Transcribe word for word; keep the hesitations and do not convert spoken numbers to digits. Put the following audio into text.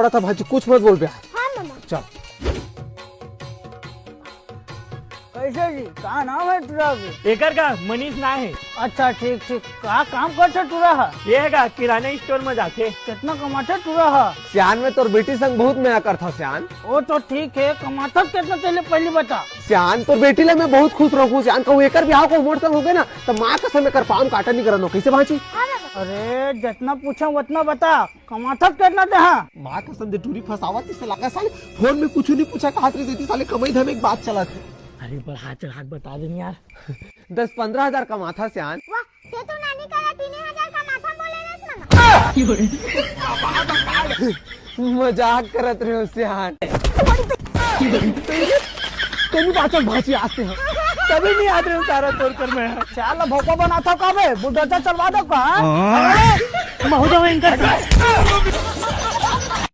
था भांची, कुछ मत बोल बे। हाँ मामा। चल। कैसे जी, का नाम है टुरा के? एकर का, मनीष ना है। अच्छा, ठीक ठीक। का काम करथे टुरा ह? ये है का, किराना स्टोर में जाथे। कितना कमाथे टुरा ह? सियान, मैं तोर बेटी संग बहुत मया करथव सियान। वो तो ठीक है, कमाथस कितना, पहले पहली बता। सियान, तोर बेटी ला मैं बहुत खुश रखूं सियान। कहूं एकर बिहाव कहूं मोर संग हो गए ना, तो माँ कसम एकर पाँव काटा नहीं करनो। कैसे भांची? अरे, जितना पूछा उतना बता, कमाथस कितना ते? हाँ, माँ कसम दे, टूरी फंसावत इसे लगा साले। फोन में कुछ नहीं पूछा, कहा तेरे देती साले कमाई धमाई के बात चलत है। अरे, बढ़ा चढ़ा के बता दे यार। दस पन्द्रह हजार कमाथस सियान। वाह, ते तो नानी करा तीन हजार कमाथस बोले रस मामा। मजाक करत रहे हो सियान। तेरी बात चल भांची आते हैं। कभी नहीं आते हो सारा तोड़ कर मैं। चाल भोपा बनाथस का बे, बुलडोजर चलवा दो का? हाँ? महोदय, इनका